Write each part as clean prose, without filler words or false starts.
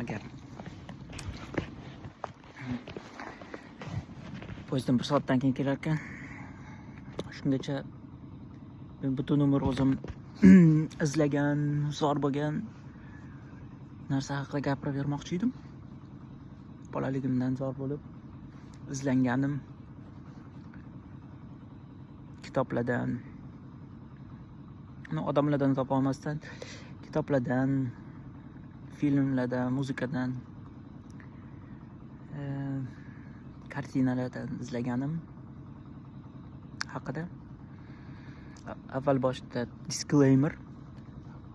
Agar poyezddan bir soatdan keyin kelar ekan, shungacha men butun umr o'zim izlagan, zor bo'lgan narsa haqida gapirib bermoqchi edim. Bolaligimdan zor bo'lib izlanganim kitoblardan, odamlardan topa olmasdan kitoblardan, filmlardan, muzikadan, kartinalardan izlaganim haqida. Avval boshda disclaimer.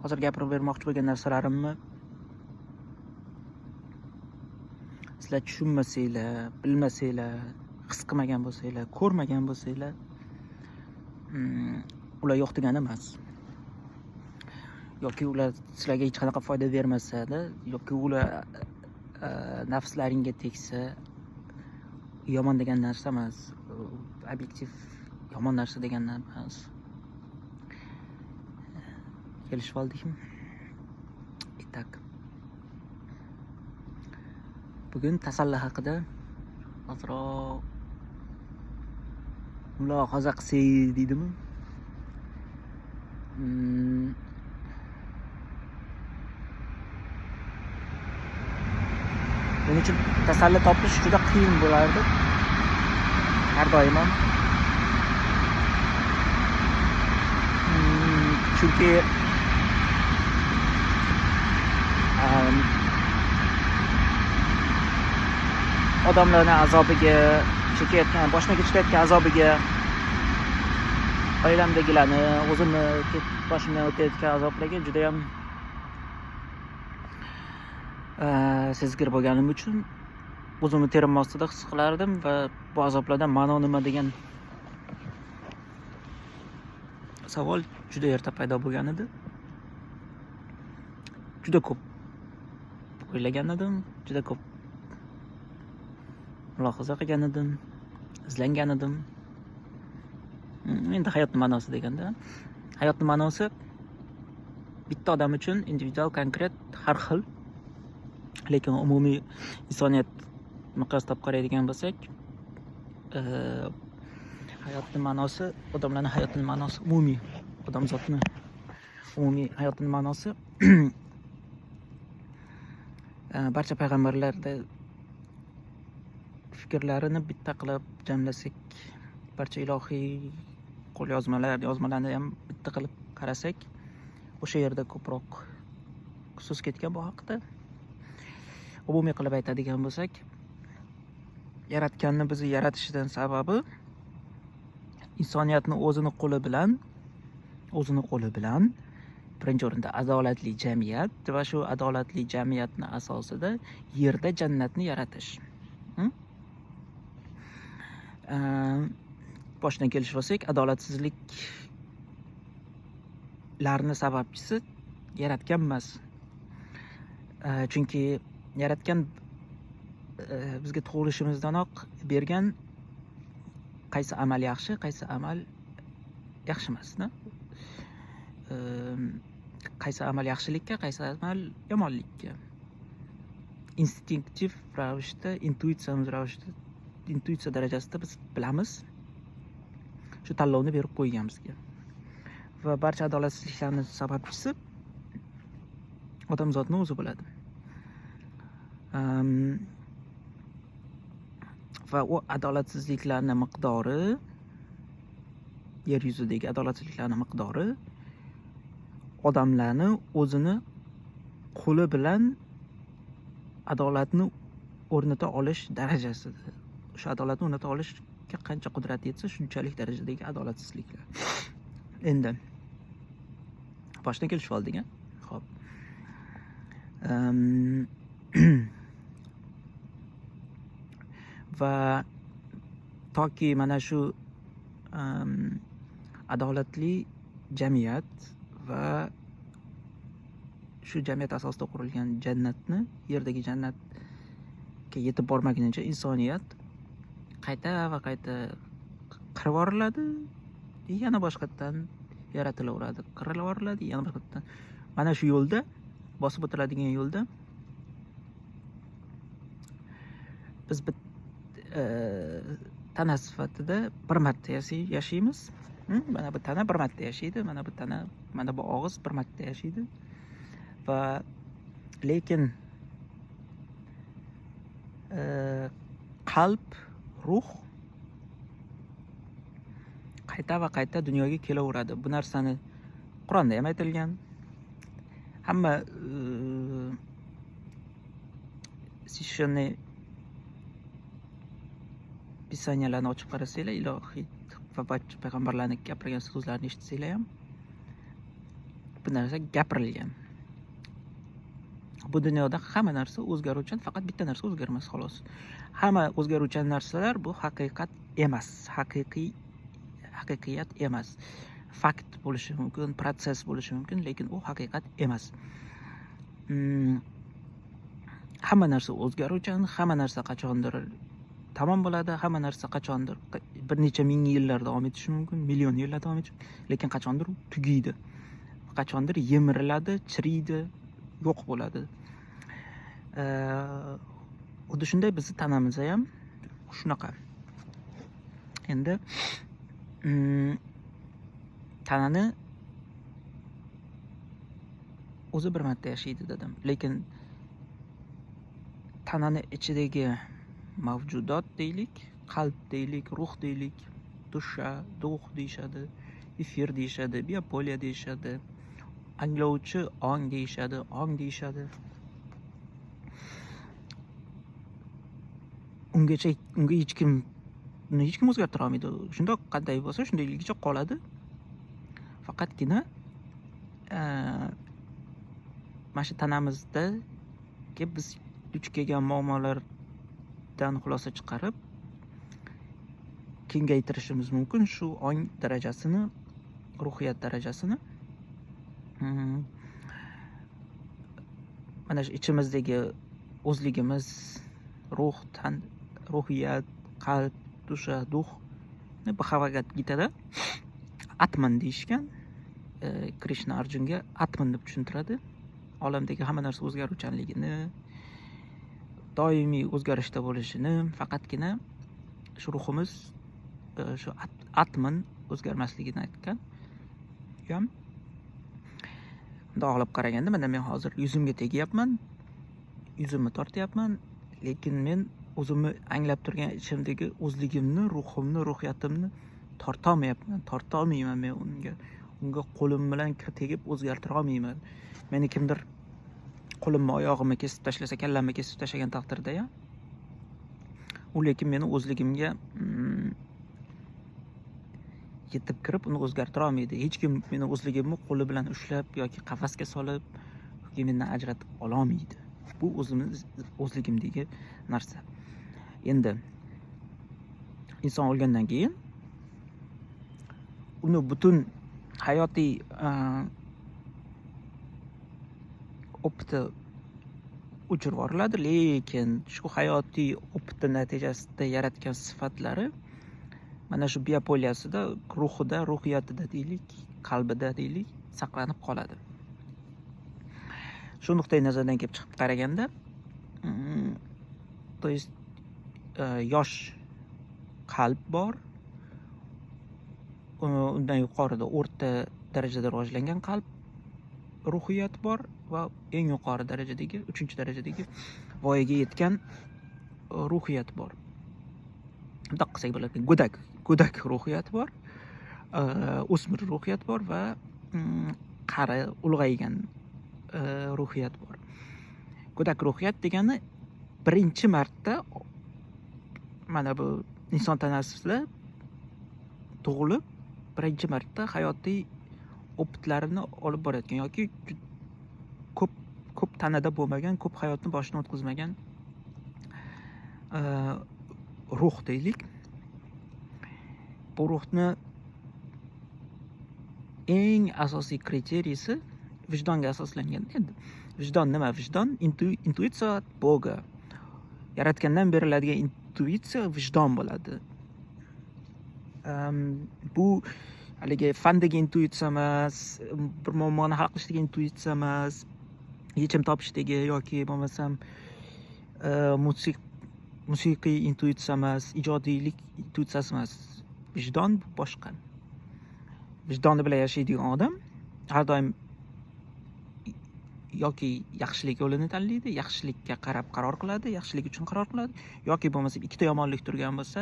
Hozir gapirib bermoqchi bo'lgan narsalarimni sizlar tushunmasanglar, bilmasanglar, his qilmagan bo'lsanglar, ko'rmagan bo'lsanglar, ular yo'q degani emas. Yoki ular sizlarga hech qanaqa foyda bermasa-da, yoki ular nafslaringga tegsa, yomon degan narsa emas, obyektiv yomon narsa degan emas. Kelishib oldikmi? Итак. Bugun tasalli haqida ozroq mulohaza qilsak deydimi? Men uchun tasalli topish juda qiyin bo'lardi. Har doim ham. Chunki odamlarni azobiga, chekayotgan, boshdan kechirayotgan azobiga, oilamdagilarni, o'zimni boshimdan o'tayotgan azoblarga juda ham sezgir bo'lganim uchun o'zimni terim ostida his qilardim va bu azoblardan ma'no nima degan savol juda erta paydo bo'lgan edi. Juda ko'p o'ylagan edim, juda ko'p mulohaza qilgan edim, izlangan edim. Endi hayotning ma'nosi deganda, hayotning ma'nosi bitta odam uchun individual, konkret har xil, lekin umumiy insoniyat miqyosida olib qaraydigan bo'lsak, hayotning ma'nosi, odamlarning hayotining ma'nosi umumiy, odamzodni umumiy hayotining ma'nosi barcha payg'ambarlarda fikrlarini bitta qilib jamlasak, barcha ilohiy qo'lyozmalar, yozmalarni ham bitta qilib qarasak, o'sha yerda ko'proq so'z ketgan bu haqida. Umumiy qilib aytadigan bo'lsak, yaratganni bizni yaratishidan sababi insoniyatni o'zini qo'li bilan birinchi o'rinda adolatli jamiyat va shu adolatli jamiyatni asosida yerda jannatni yaratish. Boshdan kelishib olsak, adolatsizliklarni sababchisi yaratgan emas. Chunki yaratgan bizga tug'ilishimizdanoq bergan qaysi amal yaxshi, qaysi amal yaxshi emas, na? Qaysi amal yaxshilikka, qaysi amal yomonlikka. Instinktiv ravishda, intuitsiyamiz ravishda, intuitsiya darajasida biz bilamiz. Shu tanlovni berib qo'ygan bizga. Va barcha adolatsizliklarning sababchisi odamzodning o'zi bo'ladi. Va u adolatsizliklarning miqdori, yer yuzidagi adolatsizliklarning miqdori odamlarni o'zini qo'li bilan adolatni o'rnata olish darajasida. O'sha adolatni o'rnata olishga qancha qudrat yetsa, shunchalik darajadagi adolatsizliklar. Endi boshdan kelishib oldik, a? Xo'p. Va toki mana shu adolatli jamiyat va shu jamiyat asosida qurilgan jannatni, yerdagi jannatga yetib bormaguncha insoniyat qayta va qayta qirib yuboriladi, yana boshqatdan yaratilaveradi, qirilaveriladi, yana boshqatdan. Mana shu yo'lda, bosib o'tiladigan yo'lda Biz tana sifatida bir marta yashaymiz. Mana bu tana bir marta yashaydi, mana bu tana, mana bu og'iz bir marta yashaydi. Va lekin qalb, ruh qayta va qayta dunyoga kelaveradi. Bu narsani Qur'onda ham aytilgan. Hamma священный писания larni ochib qarasanglar, ilohiy va barcha payg'ambarlarni gapirgan so'zlarini eshitsanglar ham bu narsa gapirilgan. Bu dunyoda hamma narsa o'zgaruvchan, faqat bitta narsa o'zgarmas, xolos. Hamma o'zgaruvchan narsalar bu haqiqat emas, haqiqiyat emas. Fakt bo'lishi mumkin, protsess bo'lishi mumkin, lekin u haqiqat emas. Hamma narsa o'zgaruvchan, hamma narsa qachondir tamom bo'ladi, hamma narsa qachondir bir necha ming yillar davom etishi mumkin, million yillar davom etishi, lekin qachondir tugaydi. Qachondir yemiriladi, chiriydi, yo'q bo'ladi. Xuddi shunday bizni tanamiz ham shunaqa. Endi tanani o'zi bir marta yashaydi dedim, lekin tanani ichidagi mavjudot deylik, qalb deylik, ruh deylik, dusha, duh deyishadi, efir deyishadi, biopoliya deyishadi, anglovchi ong deyishadi, ong deyishadi. Ungacha unga hech kim, uni hech kim o'zgartira olmaydi. Shundoq qanday bo'lsa shundayligicha qoladi. Faqatgina mana shu tanamizdagi biz duch kelgan muammolardan xulosa chiqarib kengaytirishimiz mumkin shu ong darajasini, ruhiyat darajasini. Mana shu ichimizdagi o'zligimiz, ruh, tan, ruhiyat, qalb, dusha, duh, Bhagavad Gitada Atman deyishgan. Krishna Arjunga Atman deb tushuntiradi. Olamdagi hamma narsa o'zgaruvchanligini, doimiy o'zgarishda bo'lishini, faqatgina shu ruhimiz, shu Atman o'zgarmasligini aytgan. Ham bundoq olib qaraganda, mana men hozir yuzimga tegyapman, yuzimni tortyapman, lekin men o'zimni anglab turgan ichimdagi o'zligimni, ruhimni, ruhiyatimni tortolmayapman, tortolmayman men unga. Unga qo'lim bilan tegib o'zgartira olmayman. Meni kimdir qo'limni, oyog'imni kesib tashlasa, kallamni kesib tashlagan taqdirda ham, u lekin meni o'zligimga yetib kirib uni o'zgartira olmaydi. Hech kim meni o'zligimni qo'li bilan ushlab yoki qafasga solib yoki mendan ajratib ola olmaydi. Bu o'zimni o'zligimdagi narsa. Endi inson o'lgandan keyin uni butun hayotiy opiti o'chirib yuboriladi, lekin shu hayotiy opiti natijasida yaratgan sifatlari mana shu biopoliyasida, ruhida, ruhiyatida deylik, qalbida deylik, saqlanib qoladi. Shu nuqtai nazardan kelib chiqib qaraganda, то есть yosh qalb bor, undan yuqorida o'rta darajada rivojlangan qalb, ruhiyat bor va eng yuqori darajadagi, 3-darajadagi voyaga yetgan ruhiyat bor. Bundoq qilsak bo'ladi, go'dak ruhiyat bor, o'smir ruhiyat bor va qari, ulg'aygan ruhiyat bor. Go'dak ruhiyat degani birinchi marta mana bu inson tanasida tug'ilib, birinchi marta hayotiy opitlarini olib borayotgan yoki ko'p tanada bo'lmagan, ko'p hayotni boshidan o'tkazmagan ruh deylik. Bu ruhni eng asosiy kriteriysi vijdonga asoslangan. Endi vijdon nima? Vijdon intuitsiya Бога. Yaratgandan beriladigan intuitsiya vijdon bo'ladi. Bu haligi fandagi intuitsiya emas, bir muammoni hal qilishdagi intuitsiya emas, yechim topishdagi yoki bo'lmasam Musiqiy intuitsiya emas, ijodiylik intuitsiyasi emas. Vijdon bu boshqa. Vijdoni bilan yashaydigan odam har doim yoki yaxshilik yo'lini tanlaydi, yaxshilikka qarab qaror qiladi, yaxshilik uchun qaror qiladi, yoki bo'lmasa ikkita yomonlik turgan bo'lsa,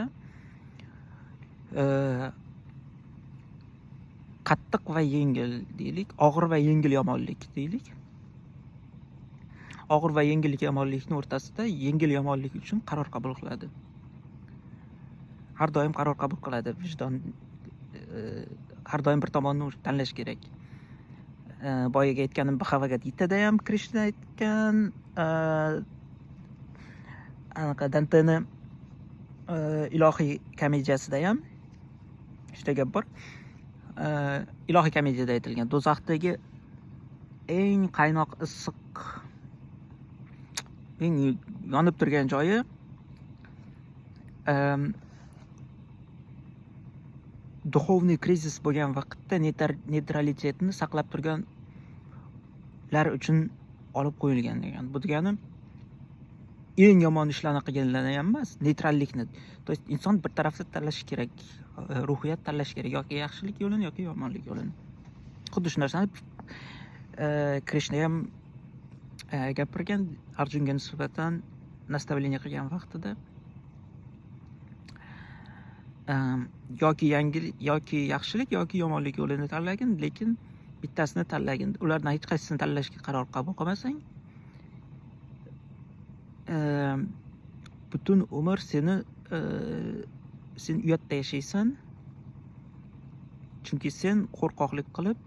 qattiq va yengil deylik, og'ir va yengil yomonlik deylik. Og'ir va yengil yomonlikni o'rtasida yengil yomonlik uchun qaror qabul qiladi. Har doim qaror qabul qiladi. Vijdon har doim bir tomonni tanlash kerak. Boyagi aytganim Bhagavad Gita'da ham Krishna aytgan, anaqa Danteni ilohiy komediyasida ham uchta gap bor. Ilohiy komediyada aytilgan do'zaxdagi eng qaynoq, issiq, eng yonib turgan joyi духовный krizis bo'lgan vaqtda neytralitetni saqlab turganlar uchun olib qo'yilgan degan. Bu degani eng yomon ishlarni qilganlarni ham emas, neytrallikni. То есть inson bir tarafni tanlashi kerak, ruhiyat tanlashi kerak, yoki yaxshilik yo'lini, yoki yomonlik yo'lini. Xuddi shu narsani Krishna ham gapirgan Arjunga nisbatan наставление qilgan vaqtida. Yoki yangi, yoki yaxshilik, yoki yomonlik yo'lini tanlagin, lekin bittasini tanlagin. Ulardan hech qaysisini tanlashga qaror qabul qilmasang, butun umr seni sen uyatda yashaysan. Chunki sen qo'rqoqlik qilib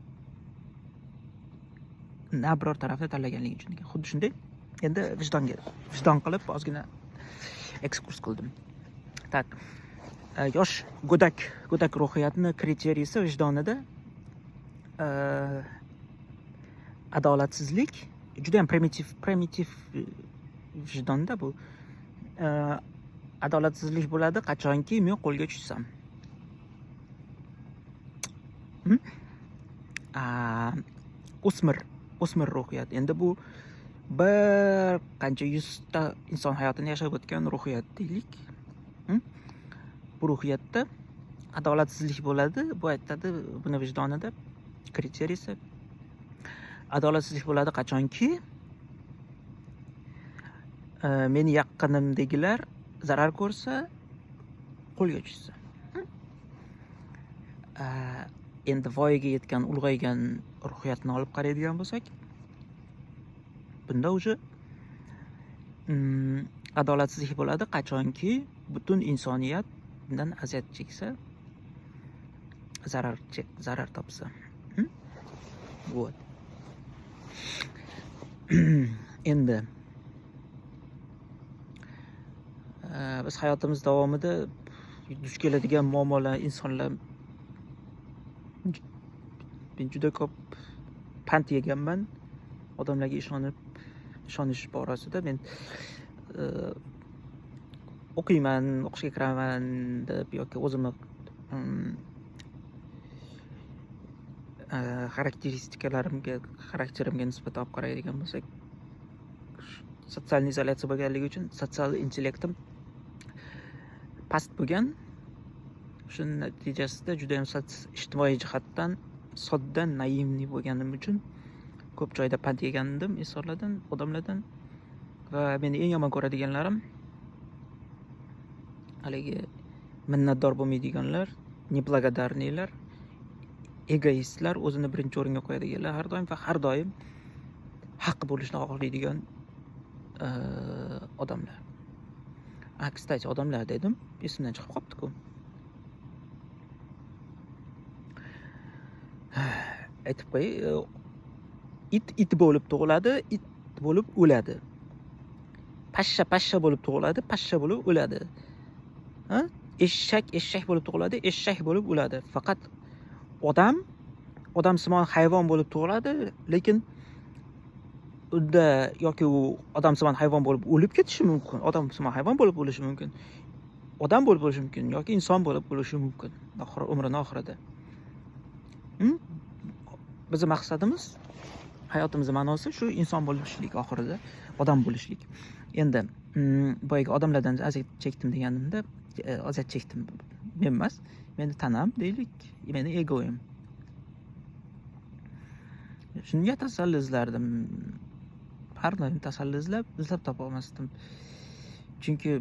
na biror tarafni tanlaganliging uchun degan. Xuddi shunday. Endi vijdonga, vijdon qilib ozgina ekskurs qildim. Так. Yosh go'dak ruhiyatni kriteriysi vijdonida adolatsizlik, juda ham primitiv vijdonda bu. Adolatsizlik bo'ladi qachonki men qo'lga tushsam. O'smir ruhiyat. Endi bu bir qancha yuzta inson hayotini yashab o'tgan ruhiyat deylik. Bu ruhiyatda adolatsizlik bo'ladi. Bu aytadi buni vijdonida kriteriysi. Adolatsizlik bo'ladi qachonki meni yaqinimdagilar zarar ko'rsa, qo'lga tushsa. Endi voyaga yetgan, ulg'aygan ruhiyatni olib qaraydigan bo'lsak, bunda уже adolatsizlik bo'ladi qachonki butun insoniyat bundan aziyat cheksa, zarar topsa. Вот. Endi biz hayotimiz davomida duch keladigan muammolar, insonlar, men juda ko'p pand yeganman odamlarga ishonish borasida. Men o'qiyman, o'qishga kiraman deb yoki o'zimni xarakteristikalarimga, xarakterimga nisbatan olib qaraydigan bo'lsak, sotsial izolyatsiya bo'lganligi uchun sotsial intellektim past bo'lgan. Shuni natijasida judayam ijtimoiy jihatdan sodda, наивный bo'lganim uchun ko'p joyda pand yegandim insonlardan, odamlardan va meni eng yomon ko'radiganlarim haligi minnatdor bo'lmaydiganlar, неблагодарный lar, egoistlar, o'zini birinchi o'ringa qo'yadiganlar har doim va har doim haq bo'lishni xohlaydigan odamlar. A, кстати, odamlar dedim, esimdan chiqib qolibdi-ku. Aytib qo'yay, it it bo'lib tug'iladi, it bo'lib o'ladi. Pashsha pashsha bo'lib tug'iladi, pashsha bo'lib o'ladi. Ha? Eshak eshak bo'lib tug'iladi, eshak bo'lib o'ladi. Faqat odam odamsimon hayvon bo'lib tug'iladi, lekin unda yoki u odamsimon hayvon bo'lib o'lib ketishi mumkin, odamsimon hayvon bo'lib o'lishi mumkin, odam bo'lib o'lishi mumkin yoki inson bo'lib o'lishi mumkin oxir umrini oxirida. Bizni maqsadimiz Hayotimizni ma'nosi shu inson bo'lishlik, oxirida odam bo'lishlik. Endi boyagi odamlardan aziyat chekdim deganimda, aziyat chekdim men emas, meni tanam deylik, meni egoyim. Shunga tasalli izlardim. Har doim tasalli izlab, izlab topa olmasdim. Chunki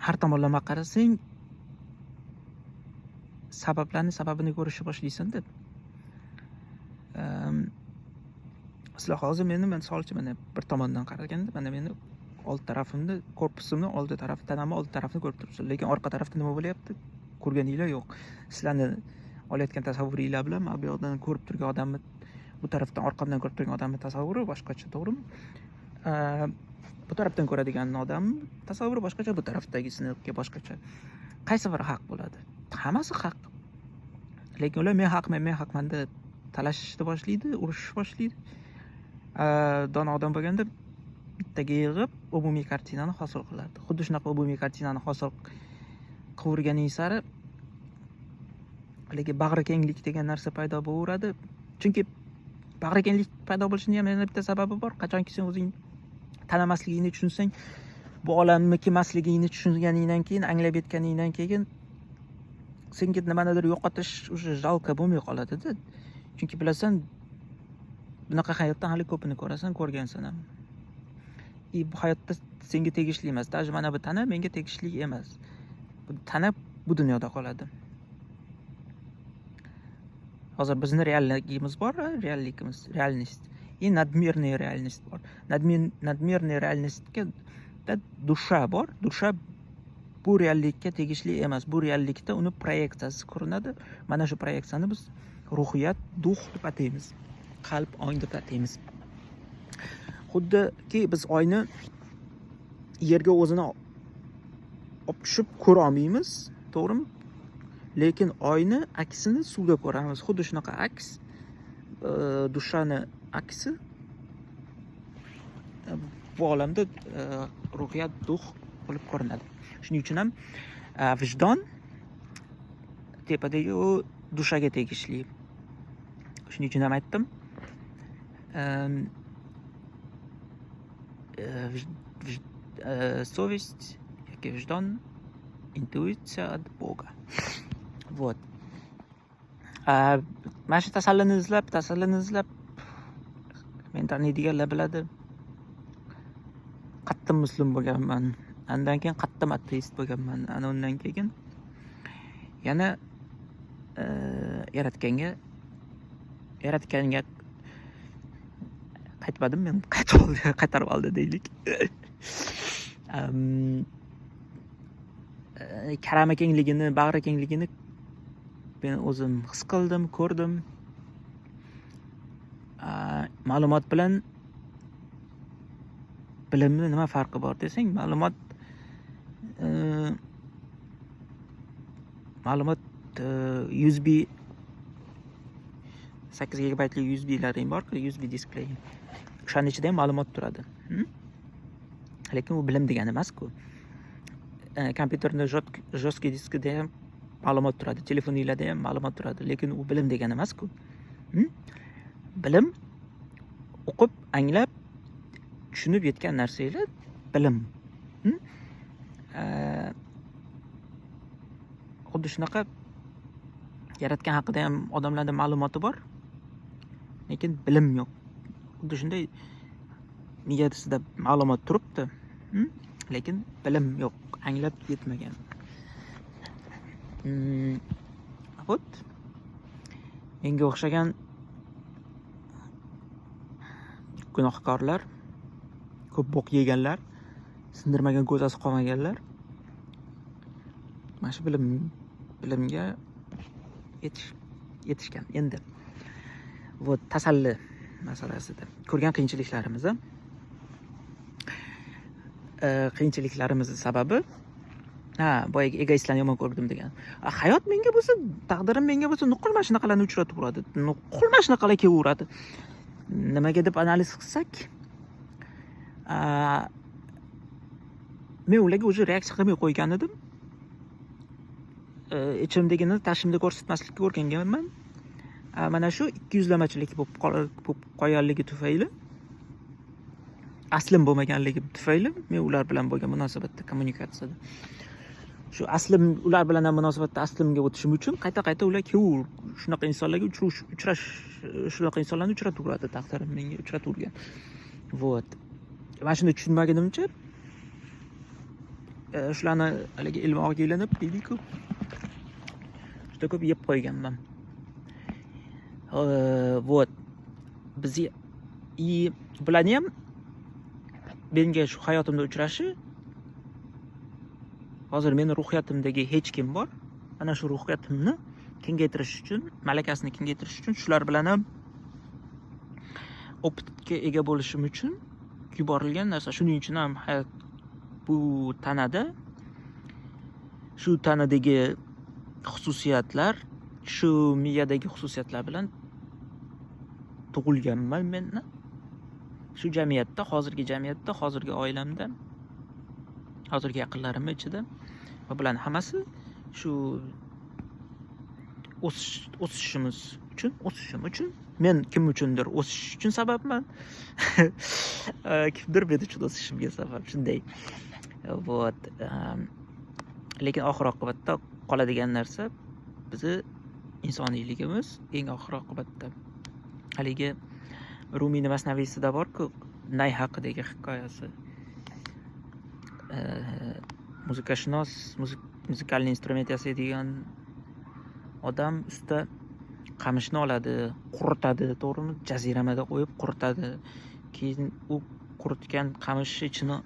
har tomonlama qarasang, sabablarni sababini ko'rishni boshlaysan-da. Sizlar hozir meni, misol uchun, mana bir tomondan qaraganda, mana meni old tarafimda, korpusimni oldi tarafi, tanamni oldi tarafini ko'rib turibsizlar. Lekin orqa tarafda nima bo'lyapti? Ko'rganinglar yo'q. Sizlarni olayotgan tasavvuringlar bilan mana bu yoqdan ko'rib turgan odamni, bu tarafdan orqamdan ko'rib turgan odamni tasavvuri boshqacha, to'g'rimi? Bu tarafdan ko'radigan odam tasavvuri boshqacha, bu tarafdagisiniki boshqacha. Qaysi biri haq bo'ladi? Hammasi haq. Lekin ular men haqman, men haqman deb talashishni boshlaydi, urushishni boshlaydi. Dono odam bo'lganda bittaga yig'ib umumiy kartinani hosil qiladi. Xuddi shunaqa umumiy kartinani hosil qilaverganing sari haligi bag'rikenglik degan narsa paydo bo'laveradi. Chunki bag'rikenglik paydo bo'lishining ham yana bitta sababi bor. Qachonki sen o'zing tanamasligingni tushunsang, bu olamniki emasligingni tushunganingdan keyin, anglab yetganingdan keyin senga nimanidir yo'qotish уже жалко bo'lmay qoladida. Chunki bilasan, bunaqa hayotdan hali ko'pini ko'rasan, ko'rgansan ham. И bu hayotda senga tegishli emas. Даже mana bu tana menga tegishli emas. Bu tana bu dunyoda qoladi. Hozir bizni realligimiz bor, realligimiz, реальность и надмирная реальность bor. Надмирная реальность ga душа bor. Душа bu reallikka tegishli emas. Bu reallikda uni proyeksiyasi ko'rinadi. Mana shu proyeksiyani biz ruhiyat, дух deb ataymiz. Qalb, ong deb ataymiz. Xuddiki biz oyni yerga o'zini olib tushib ko'ra olmaymiz, to'g'rimi? Lekin oyni aksini suvda ko'ramiz. Xuddi shunaqa aks, душа ni aksi bu olamda ruhiyat, дух bo'lib ko'rinadi. Shuning uchun ham vijdon tepadagi u душа ga tegishli. Shuning uchun ham aytdim. Совесть yoki vijdon — интуиция от Бога. Вот. Mana shu tasallini izlab, tasallini izlab, meni taniydiganlar biladi. Qattiq muslim bo'lganman. Andan keyin qattiq ateist bo'lganman. Ana undan keyin yana yaratganga qaytmadim men, qaytib oldi, qaytarib oldi deylik. Karami kengligini, bag'ri kengligini men o'zim his qildim, ko'rdim. Ma'lumot bilan bilimni nima farqi bor desang, ma'lumot USB 8 gigabaytli USBlaring borku, USB disklaring. O'shani ichida ham ma'lumot turadi. Lekin u bilim degani emas-ku. Kompyuterni жесткий diskida ham ma'lumot turadi, telefoninglarda ham ma'lumot turadi, lekin u bilim degani emas-ku. Bilim o'qib, anglab, tushunib yetgan narsanglar bilim. Xuddi shunaqa yaratgan haqida ham odamlarda ma'lumoti bor, lekin bilim yo'q. Xuddi shunday miyasida ma'lumot turibdi, Lekin bilim yo'q, anglab yetmagan. Вот. Menga o'xshagan gunohkorlar, ko'p bo'q yeganlar, sindirmagan ko'zasi qolmaganlar mana shu bilimga yetishgan. Endi вот tasalli masalasida ko'rgan qiyinchiliklarimiz, qiyinchiliklarimizni sababi, ha, boyagi egoistlarni yomon ko'rdim degan. Hayot menga bo'lsa, taqdirim menga bo'lsa nuqul mana shunaqalarni uchratib uradi. Nuqul mana shunaqalar kelaveradi. Nimaga deb analiz qilsak, men ularga уже reaksiya qilmay qo'ygan edim. Ichimdagini tashimda ko'rsatmaslikka o'rganganman. Mana shu ikkiyuzlamachilik bo'lib qolganligi tufayli, aslim bo'lmaganligi tufayli men ular bilan bo'lgan munosabatda, kommunikatsiyada shu aslim, ular bilan ham munosabatda aslimga o'tishim uchun qayta qayta ular kelaver, shunaqa insonlarga uchrash, shunaqa insonlarni uchrataveradi taqdirim, menga uchratavergan. Вот, mana shuni tushunmagunimcha shularni haligi ilmog'iga ilinib deydiku, juda ko'p yeb qo'yganman. Вот, biz и bularni ham menga shu hayotimda uchrashi, hozir meni ruhiyatimdagi hech kim bor, ana shu ruhiyatimni kengaytirish uchun, malakasini kengaytirish uchun, shular bilan ham опыт ga ega bo'lishim uchun yuborilgan narsa. Shuning uchun ham hayot bu tanada, shu tanadagi xususiyatlar, shu miyadagi xususiyatlar bilan tug'ilganman men shu jamiyatda, hozirgi jamiyatda, hozirgi oilamda, hozirgi yaqinlarimni ichida. Va bularni hammasi shu o'sishimiz uchun, o'sishim uchun. Men kim uchundir o'sish uchun sababman, kimdir men uchun o'sishimga sabab, shunday. Вот, lekin oxir oqibatda qoladigan narsa bizni insoniyligimiz. Eng oxir oqibatda haligi Rumiyni Masnaviysida borku nay haqidagi hikoyasi. Muzikashunos, музыкальный instrument yasaydigan odam, usta qamishni oladi, quritadi, to'g'rimi? Jaziramada qo'yib quritadi. Keyin u quritgan qamishni ichini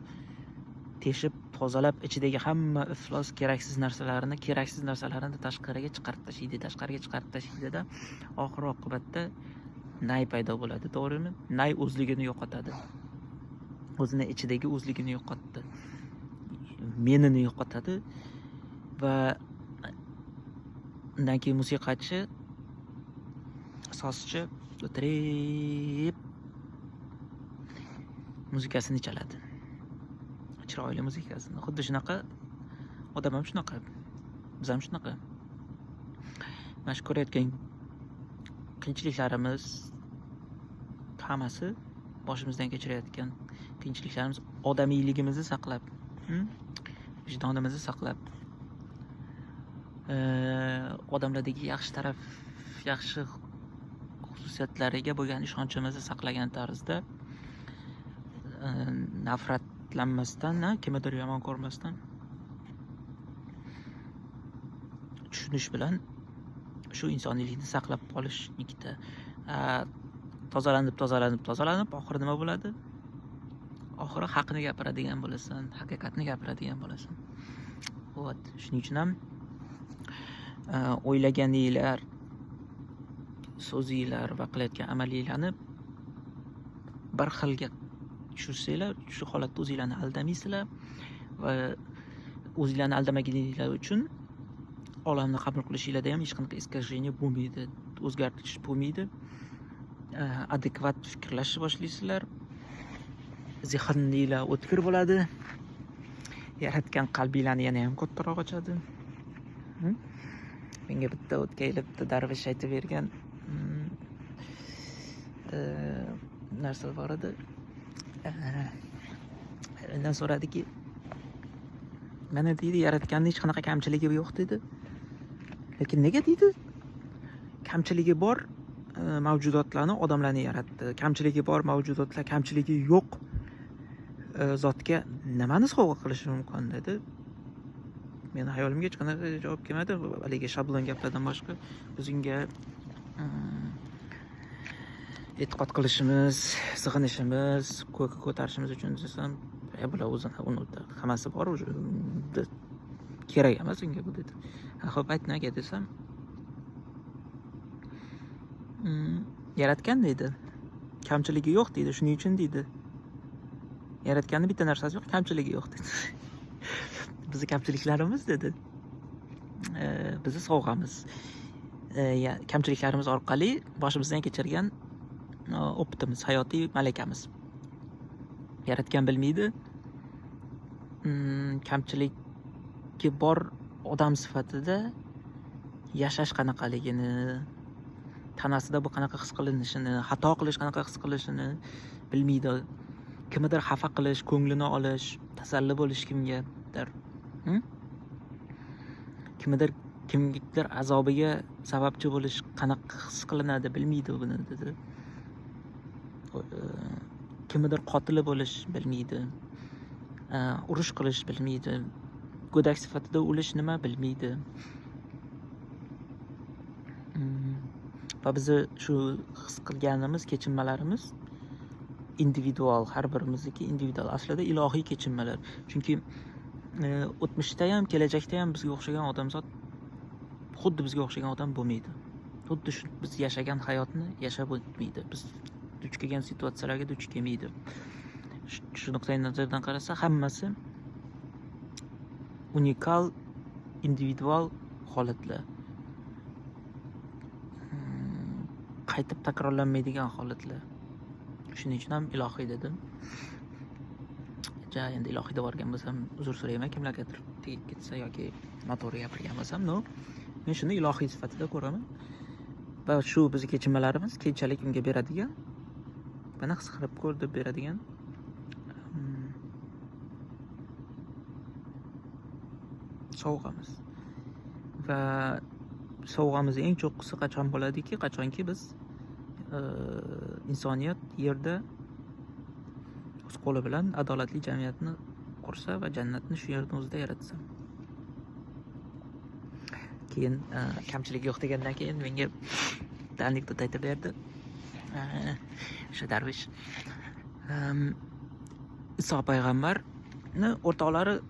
teshib, tozalab, ichidagi hamma iflos keraksiz narsalarni tashqariga chiqarib tashlaydi, tashqariga chiqarib tashlaydida, oxir oqibatda nay paydo bo'ladi, to'g'rimi? Nay o'zligini yo'qotadi, o'zini ichidagi o'zligini yo'qotdi, menini yo'qotadi. Va undan keyin musiqachi, sozchi o'tirib muzikasini chaladi, chiroyli muzikasini. Xuddi shunaqa odam ham shunaqa, biz ham shunaqa. Mana shu ko'rayotgan qiyinchiliklarimiz hammasi, boshimizdan kechirayotgan qiyinchiliklarimiz, odamiyligimizni saqlab, vijdonimizni saqlab, odamlardagi yaxshi taraf, yaxshi xususiyatlariga bo'lgan ishonchimizni saqlagan tarzda, nafratlanmasdan, kimnidir yomon ko'rmasdan, tushunish bilan shu insoniylikni saqlab qolish ikkita tozalanib, tozalanib, tozalanib, oxiri nima bo'ladi? Oxiri haqni gapiradigan bo'lasan, haqiqatni gapiradigan bo'lasan. Вот, shuning uchun ham o'ylaganinglar, so'zinglar va qilayotgan amalinglarni bir xilga tushirsanglar, shu holatda o'zinglarni aldamaysizlar va o'zinglarni aldamaganinglar uchun olamni qabul qilishinglarda ham hech qanaqa искажение bo'lmaydi, o'zgartirish bo'lmaydi. Adekvat fikrlashni boshlaysizlar, zehninglar o'tkir bo'ladi, yaratgan qalbinglarni yana ham kattaroq ochadi. Menga bitta o'tgan yili bitta darvish aytib bergan narsa bor edi. Undan so'radiki, mana deydi, yaratganni hech qanaqa kamchiligi yo'q dedi, lekin nega deydi, kamchiligi bor mavjudotlarni, odamlarni yaratdi? Kamchiligi bor mavjudotlar kamchiligi yo'q zotga nimani sovg'a qilishi mumkin dedi. Meni hayolimga hech qanaqa javob kelmadi haligi shablon gaplardan boshqa. Biz unga e'tiqod qilishimiz, sig'inishimiz, ko'kka ko'tarishimiz uchun desam, bular o'zini uni hammasi bor уже, kerak emas unga bu dedi. Ha, ho'p, ayt, nega desam, yaratgan deydi, kamchiligi yo'q deydi, shuning uchun deydi. Yaratganni bitta narsasi yo'q, kamchiligi yo'q dedi. Bizni kamchiliklarimiz dedi, bizni sovg'amiz. Kamchiliklarimiz orqali boshimizdan kechirgan опыт imiz, hayotiy malakamiz. Yaratgan bilmaydi kamchiligi bor odam sifatida yashash qanaqaligini. Tanasida bu qanaqa his qilinishini, xato qilish qanaqa his qilishini bilmaydi. Kimnidir xafa qilish, ko'nglini olish, tasalli bo'lish kimgadir. Kimnidir kimnidir azobiga sababchi bo'lish qanaqa his qilinadi bilmaydi buni dedi. Kimnidir qotili bo'lish bilmaydi. Urush qilish bilmaydi. Go'dak sifatida o'lish nima bilmaydi. Va bizni shu his qilganimiz kechinmalarimiz individual, har birimizniki individual, aslida ilohiy kechinmalar. Chunki o'tmishda ham, kelajakda ham bizga o'xshagan odamzod, xuddi bizga o'xshagan odam bo'lmaydi. Xuddi shu biz yashagan hayotni yashab o'tmaydi. Biz duch kelgan situatsiyalarga duch kelmaydi. Shu nuqtai nazardan qarasa, hammasi unikal, individual holatlar. Qaytib takrorlanmaydigan holatlar. Shuning uchun ham ilohiy dedim. Ja, endi ilohiy deb yuborgan bo'lsam, uzr so'rayman kimlargadir tegib ketsa yoki noto'g'ri gapirgan bo'lsam, но, men shuni ilohiy sifatida ko'raman. Va shu bizni kechinmalarimiz keyinchalik unga beradigan, mana his qilib ko'r deb beradigan sovg'amiz. Va sovg'amiz eng cho'qqisi qachon bo'ladiki, qachonki biz insoniyat yerda o'z qo'li bilan adolatli jamiyatni qursa va jannatni shu yerni o'zida yaratsa. Keyin kamchilik yo'q degandan keyin menga bitta anekdot aytib berdi. O'sha darvish. Iso payg'ambarni o'rtoqlari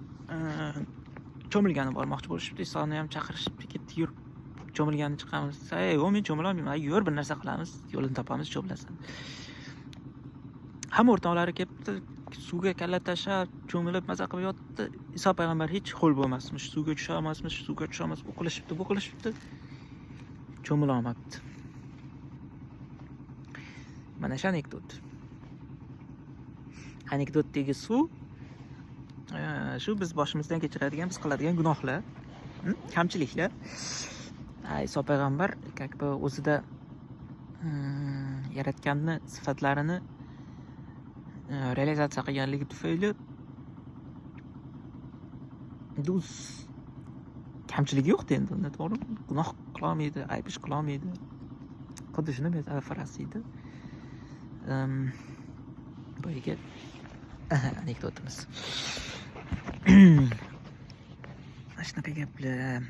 cho'milgani bormoqchi bo'lishibdi. Isoni ham chaqirishibdi, ketdi, yur cho'milgani chiqamiz. Ey, yo'q, men cho'milolmayman. Yur, bir narsa qilamiz, yo'lini topamiz, cho'milasan. Hamma o'rtoqlari kelibdi, suvga kalla tashlab, cho'milib maza qilib yotibdi. Iso payg'ambar hech ho'l bo'lmasmish, suvga tusha olmasmish, suvga tusha olmas, u qilishibdi, bu qilishibdi. Cho'mila olmabdi. Mana shu anekdot. Anekdotdagi suv shu biz boshimizdan kechiradigan, biz qiladigan gunohlar, kamchiliklar. Iso payg'ambar как бы o'zida yaratganni sifatlarini realizatsiya qilganligi tufayli o'z kamchiligi yo'qda endi unda, to'g'rimi? Gunoh qilolmaydi, ayb ish qilolmaydi. Xuddi shuni metaforasi edi. Boyagi anekdotimiz. Mana shunaqa gaplar.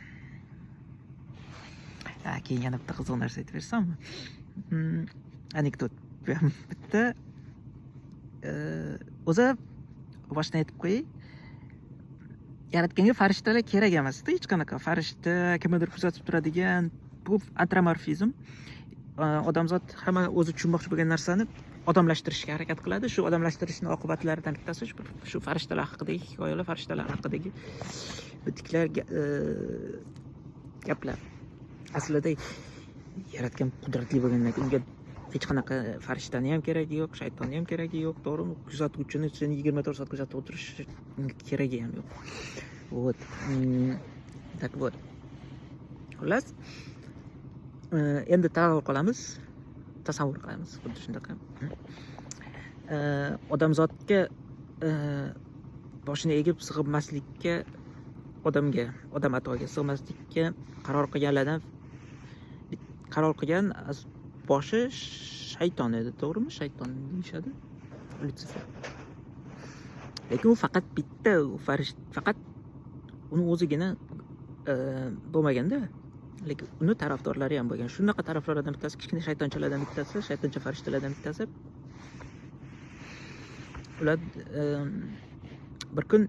Keyin yana bitta qiziq narsa aytib bersammi? Anekdot bu ham bitta. O'zi boshdan aytib qo'yay. Yaratganga farishtalar kerak emasda, hech qanaqa farishta, kimnidir kuzatib turadigan, bu antropomorfizm. Odamzod hamma o'zi tushunmoqchi bo'lgan narsani odamlashtirishga harakat qiladi. Shu odamlashtirishning oqibatlaridan bittasi shu farishtalar haqidagi hikoyalar, farishtalar haqidagi bitiklar, gaplar. Aslida yaratgan qudratli bo'lgandan keyin unga hech qanaqa farishtani ham keragi yo'q, shaytonni ham keragi yo'q, to'g'rimi? Kuzatuvchini seni 24 soat kuzatib o'tirish unga keragi ham yo'q. Вот. Так вот. Xullas, endi tasavvur qilamiz. Tasavvur qilamiz xuddi shunaqa. Odamzodga boshini egib sig'inmaslikka, odamga, odam atoga sig'maslikka qaror qilganlardan qaror qilgan boshi shayton edi, to'g'rimi? Shayton deyishadi. Lyutsifer. Lekin u faqat bitta farishta, faqat uni o'zigina bo'lmaganda, lekin uni tarafdorlari ham bo'lgan. Shunaqa tarafdorlardan bittasi, kichkina shaytonchalardan bittasi, shaytoncha farishtalardan bittasi. Ular bir kun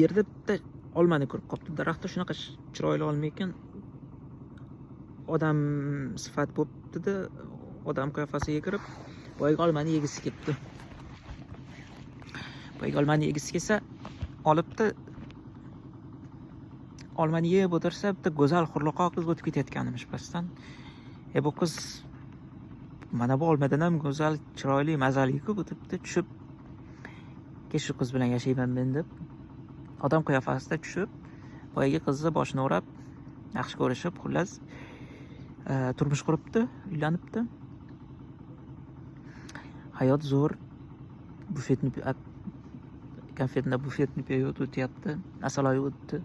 yerda bitta olmani ko'rib qolibdi. Daraxtda shunaqa chiroyli olma ekan. Odam sifat bo'libdi-da, odam qiyofasiga kirib, boyagi olmani yegisi kelibdi. Boyagi olmani yegisi kelsa, olibdi, olmani yeb o'tirsa, bitta go'zal hurliqo qiz o'tib ketayotgan emish pastdan. E bu qiz mana bu olmadan ham go'zal, chiroyli, mazali-ku bu debdi, tushib, kel shu qiz bilan yashayman men deb odam qiyofasida tushib, boyagi qizni boshini o'rab, yaxshi ko'rishib, xullas, Turmush quribdi, uylanibdi. Hayot zo'r. Буфетный конфет на буфетный период o'tyapti. Asal oyi o'tdi.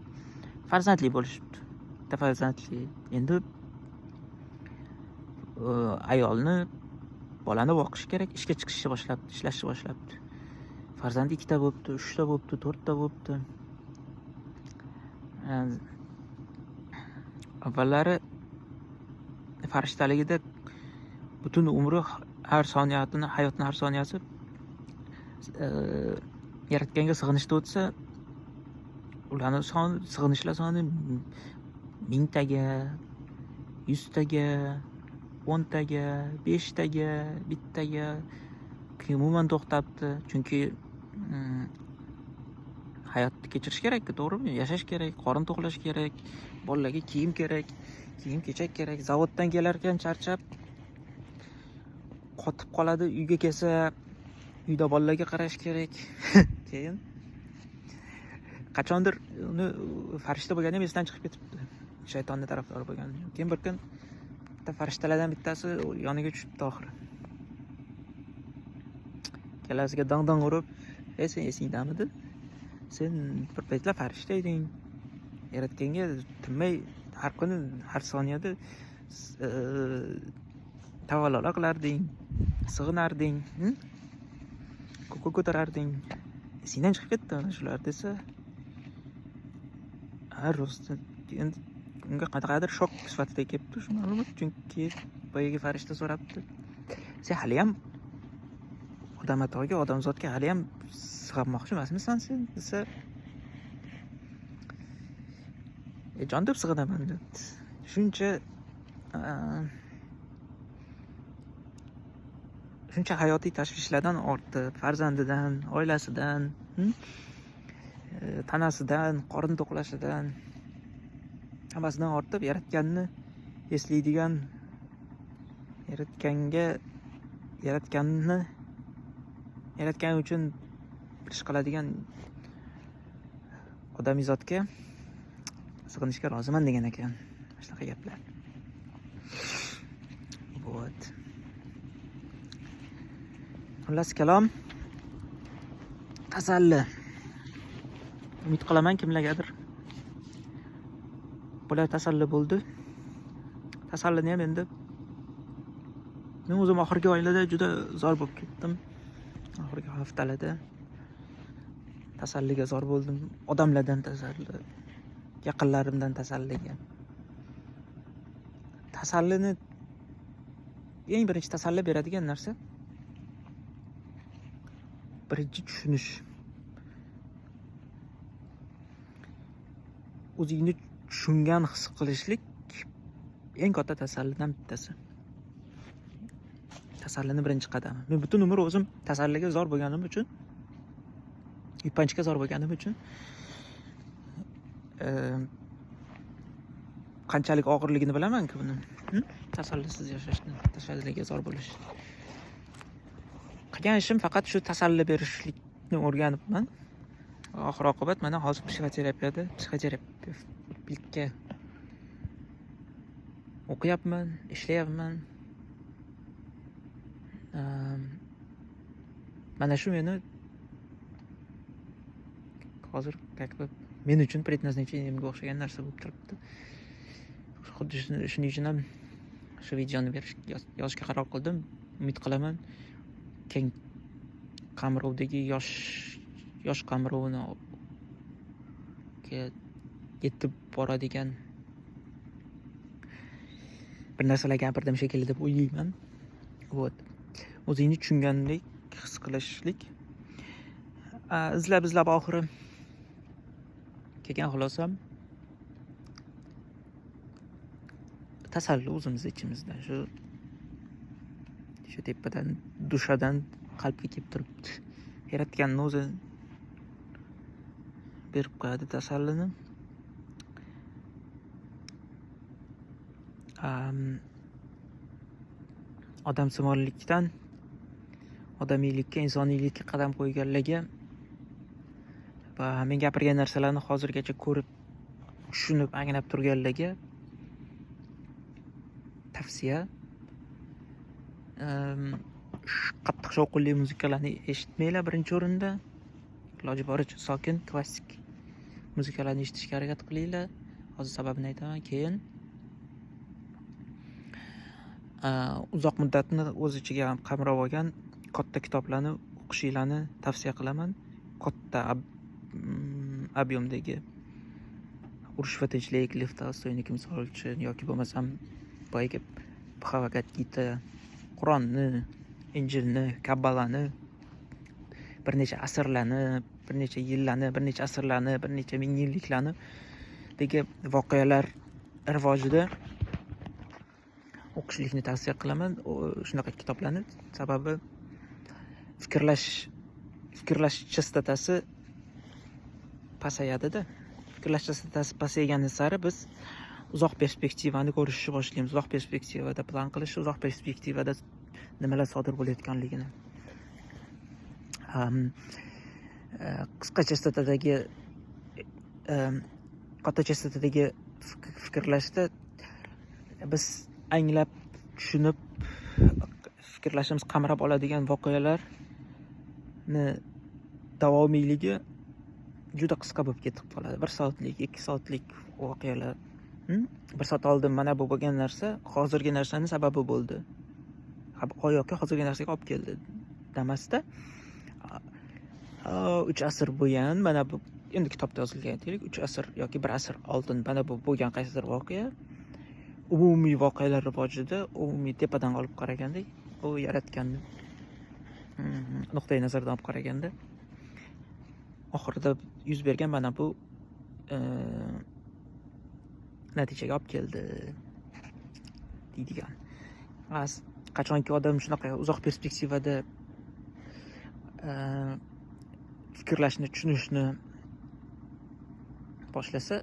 Farzandli bo'lishibdi. Bitta farzandli. Endi ayolni, bolani boqish kerak, ishga chiqishni boshlabdi, ishlashni boshlabdi. Farzandi ikkita bo'libdi, uchta bo'libdi, to'rtta bo'libdi. Avvallari farishtaligida butun umri, har soniyatini, hayotni har soniyasi yaratganga sig'inishda o'tsa, ularni son, sig'inishlar soni mingtaga, yuztaga, o'ntaga, beshtaga, bittaga, keyin umuman to'xtabdi. Chunki hayotni kechirish kerak-ku, to'g'rimi? Yashash kerak, qorin to'qlash kerak, bolalarga kiyim kerak, kiyim-kechak kerak. Zavoddan kelarkan charchab qotib qoladi, uyga kelsa uyda bolalarga qarash kerak. Keyin qachondir uni farishta bo'lgani ham esdan chiqib ketibdi. Shaytonni tarafdori bo'lgani. Keyin bir kun bitta farishtalardan bittasi yoniga tushibdi oxiri. Kalasiga dong-dong urib, "Ey, sen esingdamidi? Sen bir paytlar farishta eding. Yaratganga tinmay har kuni, har soniyada tavallolar qilarding, sig'inarding, ko'kka ko'tararding. Esingdan chiqib ketdi mana shular" desa, ha, rost, endi unga qanaqadir shok sifatida kelibdi shu ma'lumot, chunki boyagi farishta so'rabdi: "Sen haliyam odam atoga, odamzodga haliyam sig'inmoqchi emasmisan sen?" desa, jon deb sig'inaman debdi. Shuncha shuncha hayotiy tashvishlardan ortib, farzandidan, oilasidan, tanasidan, qorin to'qlashidan, hammasidan ortib yaratganni eslaydigan, yaratganga, yaratganni, yaratgan uchun bir ish qiladigan odamzodga sig'inishga roziman degan ekan. Shunaqa gaplar. Вот. Xullas kalom, tasalli. Umid qilaman kimlargadir bular tasalli bo'ldi. Tasallini ham endi men o'zim oxirgi oylarda juda zor bo'lib ketdim. Oxirgi haftalarda tasalliga zor bo'ldim. Odamlardan tasalli, yaqinlarimdan tasalliga. Tasallini eng birinchi tasalli beradigan narsa birinchi tushunish. O'zingni tushungan his qilishlik eng katta tasallidan bittasi. Tasallini birinchi qadami. Men butun umr o'zim tasalliga zor bo'lganim uchun, yupanchga zor bo'lganim uchun qanchalik og'irligini bilaman-ku buni. Tasallisiz yashashni, tasalliga zor bo'lish. Qilgan ishim faqat shu tasalli berishlikni o'rganibman. Oxir oqibat mana hozir psixoterapiyada, psixoterapevtlikka o'qiyapman, ishlayapman. Mana shu meni hozir как бы men uchun предназначениемga o'xshagan narsa bo'lib turibdi. Xuddi shuning uchun ham shu videoni yozishga qaror qildim. Umid qilaman keng qamrovdagi yosh qamrovini yetib boradigan bir narsalar gapirdim shekilli deb o'ylayman. Вот. O'zingni tushungandek his qilishlik. Izlab izlab oxiri kelgan xulosam tasalli o'zimiz ichimizda. Shu tepadan, dushadan qalbga kelib turibdi. Yaratganni o'zi berib qo'yadi tasallini. Odamsimonlikdan odamiylikka, insoniylikka qadam qo'yganlarga va men gapirgan narsalarni hozirgacha ko'rib, tushunib, anglab turganlarga Tavsiya: qattiq shovqinli muzikalarni eshitmanglar birinchi o'rinda. Iloji boricha sokin, klassik muzikalarni eshitishga harakat qilinglar. Hozir sababini aytaman. Keyin uzoq muddatni o'z ichiga qamrab olgan katta kitoblarni o'qishinglarni tavsiya qilaman. Katta объем dagi "Urush va tinchlik", Lev Tolstoyniki, misol uchun, yoki bo'lmasam boyagi Bhagavad Gita, Qur'onni, Injilni, Kabbalani, bir necha asrlarni, bir necha yillarni, bir necha asrlarni, bir necha ming yilliklarni dagi voqealar rivojida o'qishlikni tavsiya qilaman. Shunaqa kitoblarni, sababi fikrlash chastotasi pasayadida. Fikrlash chastotasi pasaygani sari biz uzoq perspektivani ko'rishni boshlaymiz, uzoq perspektivada plan qilishni, uzoq perspektivada nimalar sodir bo'layotganligini. Qisqa chastotadagi, katta chastotadagi fikrlashda biz anglab, tushunib, fikrlashimiz qamrab oladigan voqealarni davomiyligi juda qisqa bo'lib ketib qoladi. 1 soatlik, 2 soatlik voqealar. 1 soat oldin mana bu bo'lgan narsa hozirgi narsani sababi bo'ldi yoki hozirgi narsaga olib keldi demasda, 3 asr bo'lgan mana bu, endi kitobda yozilgan aytaylik, 3 asr yoki bir asr oldin mana bu bo'lgan qaysidir voqea umumiy voqealar rivojida, umumiy tepadan olib qaraganda, u yaratganni nuqtai nazaridan olib qaraganda, oxirida yuz bergan mana bu natijaga olib keldi deydigan. Qachonki odam shunaqa uzoq perspektivada fikrlashni, tushunishni boshlasa,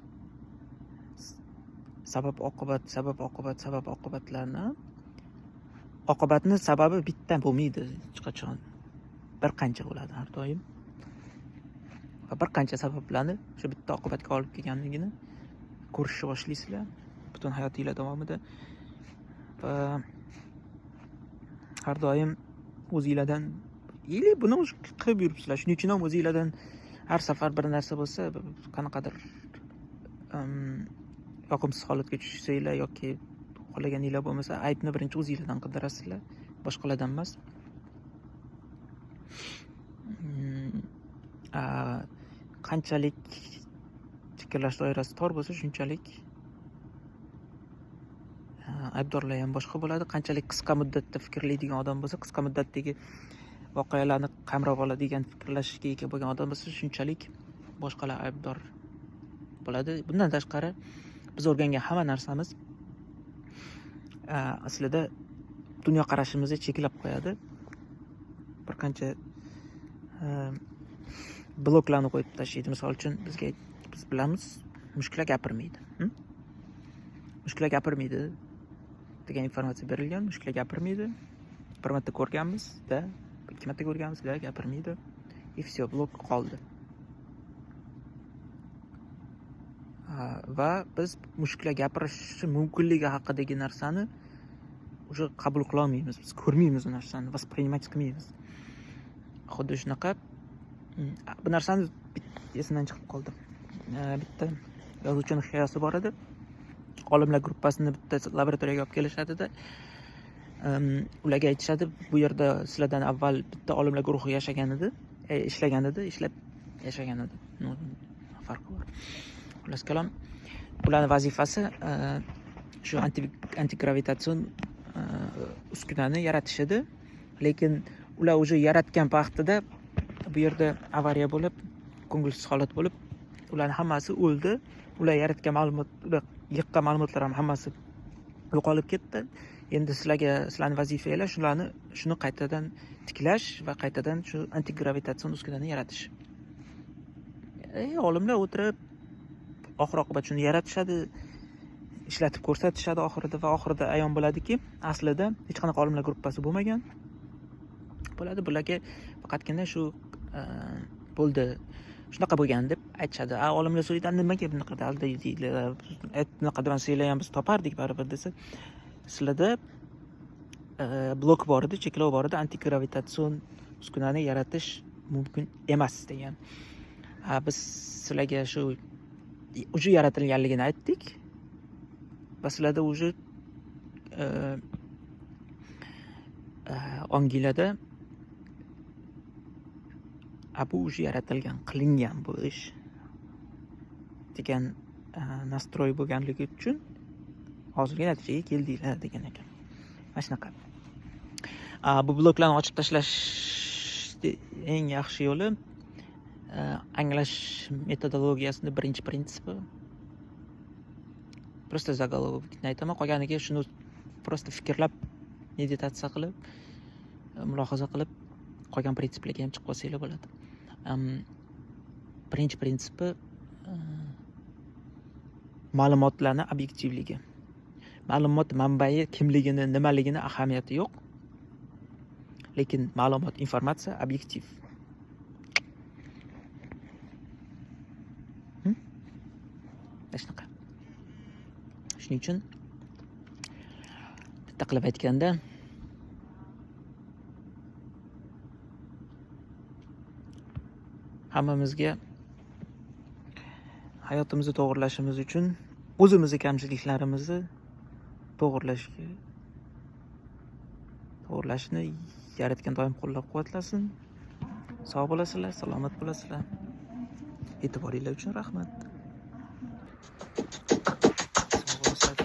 sabab oqibat, sabab oqibat, sabab oqibatlarni, oqibatni sababi bitta bo'lmaydi hech qachon, bir qancha bo'ladi har doim va bir qancha sabablarni shu bitta oqibatga olib kelganligini ko'rishni boshlaysizlar butun hayotinglar davomida. Va har doim o'zinglardan, или buni уже qilib yuribsizlar, shuning uchun ham o'zinglardan har safar bir narsa bo'lsa, qanaqadir yoqimsiz holatga tushsanglar yoki xohlaganinglar bo'lmasa, aybni birinchi o'zinglardan qidirasizlar, boshqalardan emas. Qanchalik fikrlash doirasi tor bo'lsa, shunchalik aybdorlar ham boshqa bo'ladi. Qanchalik qisqa muddatda fikrlaydigan odam bo'lsa, qisqa muddatdagi voqealarni qamrab oladigan fikrlashga ega bo'lgan odam bo'lsa, shunchalik boshqalar aybdor bo'ladi. Bundan tashqari, biz o'rgangan hamma narsamiz aslida dunyoqarashimizni cheklab qo'yadi, bir qancha bloklarni qo'yib tashlaydi. Misol uchun, bizga, biz bilamiz, mushuklar gapirmaydi, Mushuklar gapirmaydi degan informatsiya berilgan. Mushuklar gapirmaydi, bir marta ko'rganmiz da, ikki marta ko'rganmiz da, gapirmaydi, и все, blok qoldi. Va biz mushuklar gapirishi mumkinligi haqidagi narsani уже qabul qilolmaymiz, biz ko'rmaymiz u narsani, воспринимать qilmaymiz. Xuddi shunaqa bu narsani esimdan chiqib qoldi. Bitta yozuvchini hikoyasi bor edi. Olimlar gruppasini bitta laboratoriyaga olib kelishadida, ularga aytishadi: bu yerda sizlardan avval bitta olimlar guruhi yashagan edi, ishlagan edi, ishlab yashagan edi. Ну, farqi bor. Xullas kalom, ularni vazifasi shu antigravitatsion uskunani yaratish edi. Lekin ular уже yaratgan vaqtida bu yerda avariya bo'lib, ko'ngilsiz holat bo'lib, ularni hammasi o'ldi. Ular yaratgan ma'lumot, ular yiqqan ma'lumotlar ham hammasi yo'qolib ketdi. Endi sizlarga, sizlarni vazifanglar shularni, shuni qaytadan tiklash va qaytadan shu antigravitatsion uskunani yaratish. Olimlar o'tirib, oxir oqibat shuni yaratishadi, ishlatib ko'rsatishadi oxirida. Va oxirida ayon bo'ladiki, aslida hech qanaqa olimlar gruppasi bo'lmagan bo'ladi. Bularga faqatgina shu bo'ldi, shunaqa bo'lgan deb aytishadi. A olimlar so'raydi: nimaga bunaqa aldadinglar, bunaqa demasanglar ham biz topardik baribir, desa, Sizlarda blok bor edi, cheklov bor edi, antigravitatsion uskunani yaratish mumkin emas degan. Biz sizlarga shu уже yaratilganligini aytdik va sizlarda уже onginglarda bu уже yaratilgan, qilingan bu ish degan настрой bo'lganligi uchun hozirgi natijaga keldinglar degan ekan. Mana shunaqa. Bu bloklarni ochib tashlash eng yaxshi yo'li anglash metodologiyasini birinchi prinsipi. Просто заголовок ni aytaman, qolganiga shuni просто fikrlab, meditatsiya qilib, mulohaza qilib, qolgan prinsiplarga ham chiqib olsanglar bo'ladi. Birinchi prinsipi ma'lumotlarni obyektivligi. Ma'lumot manbai kimligini, nimaligini ahamiyati yo'q. Lekin ma'lumot, informatsiya obyektiv. Mana shunaqa. Shuning uchun bitta qilib aytganda, hammamizga hayotimizni to'g'irlashimiz uchun o'zimizni kamchiliklarimizni to'g'irlashni yaratgan doim qo'llab-quvvatlasin. Sog' bo'lasizlar, salomat bo'lasizlar. E'tiboringlar uchun rahmat. Sog' bo'lasizlar.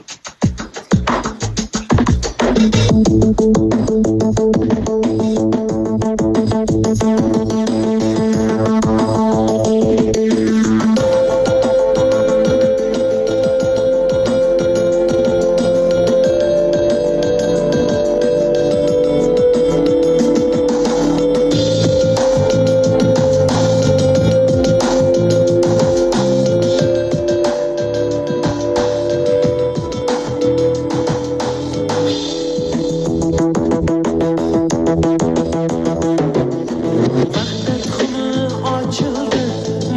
Vahdat xumi ochildi,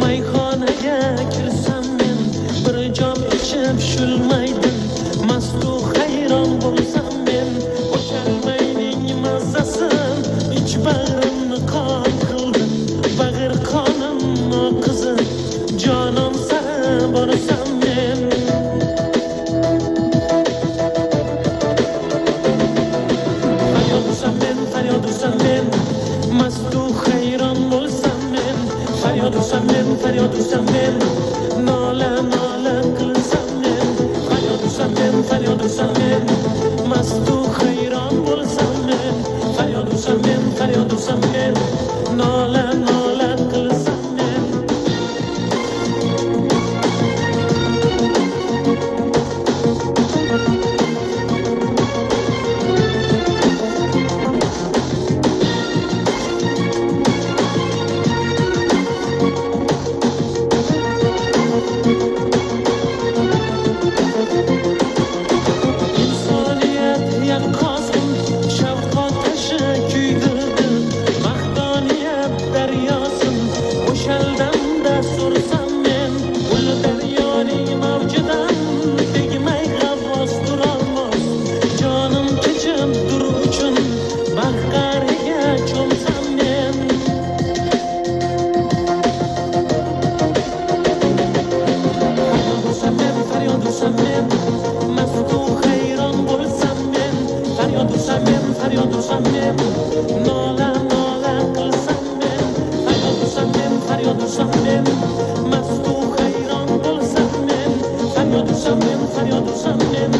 mayxonaga kirsam men, bir jom ichib shulmaydim, mastu hayron bo'lsam men, o'shal mayning mazzasin ich bag'rimni qon qildi, bag'ir qonim oqizib, jonon sari borsam men. Faryod ursam men, faryod ursam men, mastu hayron bo'lsam men, faryod ursam men, faryod ursam men, nola nola qilsam men, faryod ursam men, faryod ursam men, mastu hayron bo'lsam men, faryod ursam men, faryod ursam men, nola nola qilsam men. Insoniyat yaqqosin shavq otashi kuydirdi, mahdoniyat daryosin o'shal damda sursam men, ul daryoning mavjidan tegmay g'avvos turolmas, jonim kechib dur uchun baxt qa'riga cho'msam men. Faryod ursam men, faryod ursam men, mastu hayron bo'lsam men, faryod ursam men, faryod ursam men, nola nola qilsam men, faryod ursam men, faryod ursam men, mastu hayron bo'lsam men, faryod ursam men, faryod ursam men.